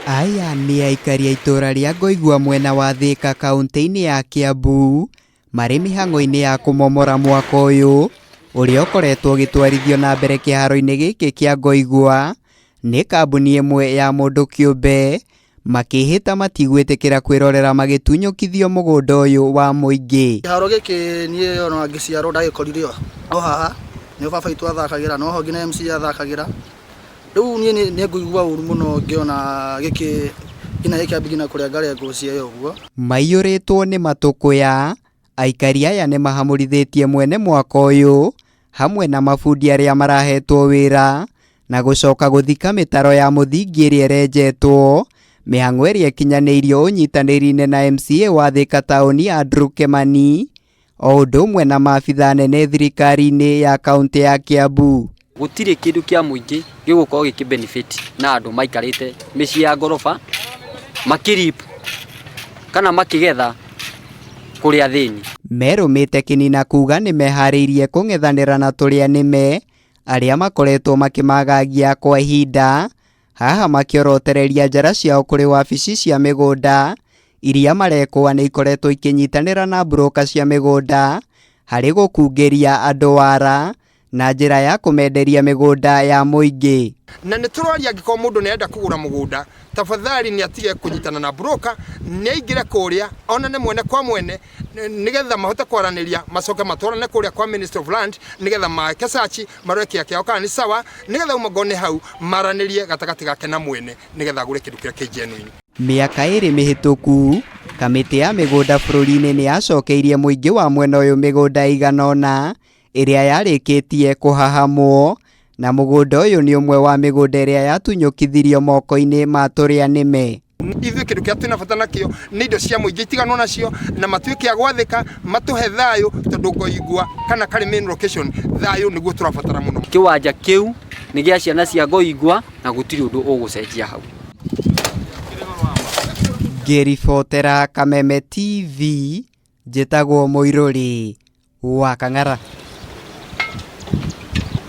Aya nĩ aikari a itũra rĩa Ngoigua mwena wa Thĩka kauntĩ-inĩ ya Kiambu marĩ mĩhang'o-inĩ ya kũmomora mwako ũyũ ũrĩa ũkoretwo ũgĩtwarithio na mbere kĩharo-inĩ gĩkĩ kĩa Ngoigua nĩ kambuni ĩmwe ya mũndũ kĩũmbe makĩhĩta matigwĩtĩkĩra kwĩrorera magĩtunyũkithio mũgũnda ũyũ wa mũingĩ. Kĩharo gĩkĩ niĩ ona ngĩciarwo ndagĩkorire o haha, nĩho baba witũ athakagĩra, noho nginya MC athakagĩra. Rĩu niĩ nĩ ngũigua ũru mũno ngĩona gĩkĩ nginya gĩkĩambia nginya kũrengarengwo cieya ũguo. Maiyũrĩtwo nĩ matũkũya, aikari aya nĩ mahamũrithĩtie mwene mwako ũyũ hamwe na mabundi arĩa marahetwo wĩra na gũcoka gũthika mĩtaro ya mũthingi ĩrĩa ĩrenjetwo, mĩhang'o ĩrĩa ĩkinyanĩirio ũnyitanĩri-inĩ na MCA wa Thika taũni Andrew Kimani o ũndũ ũmwe na maabitha anene thirikari-inĩ ya kaũntĩ ya Kiambu. Gũtirĩ kĩndũ kĩa mũingĩ gĩgũkorwo gĩkĩ benefit na andũ maikarĩte mĩciĩ ya ngoroba makĩ reap kana makĩgetha kũrĩ athĩni. Merũmĩte kĩnina kuga nĩ meharĩirie kũng'ethanĩra na tũrĩa nĩme arĩa makoretwo makĩmagagia kwa ihinda, haha makĩorotereria njara ciao kũrĩ wabici cia mĩgũnda iria marekũa nĩ ikoretwo ikĩnyitanĩra na broka cia mĩgũnda harĩ gũkungĩria andũ wara na njĩra ya kũmenderia mĩgũnda ya mũingĩ. Na nĩ tũroria angĩkorwo mũndũ nĩ arenda kũgũra mũgũnda, tafadhali nĩ atige kũnyitana na broker, nĩ aingĩre kũrĩa onane mwene kwa mwene nĩgetha mahote kwaranĩria, macoke matwarane kũrĩa kwa Ministry of Land nĩgetha make search marore kĩa kĩao kana nĩ sawa, nĩgetha uma ngone hau maranĩrie gatagatĩ gake na mwene nĩgetha agũre kĩndũ kĩrĩa kĩ genuine. Mĩaka ĩrĩ mĩhĩtũku, kamĩtĩ ya mĩgũnda bũrũri-inĩ nĩ yacokeirie mũingĩ wa mwena ũyũ mĩgũnda ĩigana ũna ĩrĩa yarĩkĩtie kũhahamwo, na mũgũnda ũyũ nĩ ũmwe wa mĩgũnda ĩrĩa yatunyũkithirio moko-inĩ ma tũrĩa nĩme. Ithuĩ kĩndũ kĩrĩa twĩna bata nakĩo nĩ indo cia mũingĩ itiganwo nacio na matuĩke a gwathĩka matũhe thayũ, tondũ Ngoingwa kana Karĩ main location thayũ nĩguo tũrabatara mũno. Kĩwanja kĩu nĩ gĩa ciana cia Ngoingwa na gũtirĩ ũndũ ũgũcenjia hau. Ngĩribotera Kameme TV, njĩtagwo Mũirũrĩ wa Kang'ara.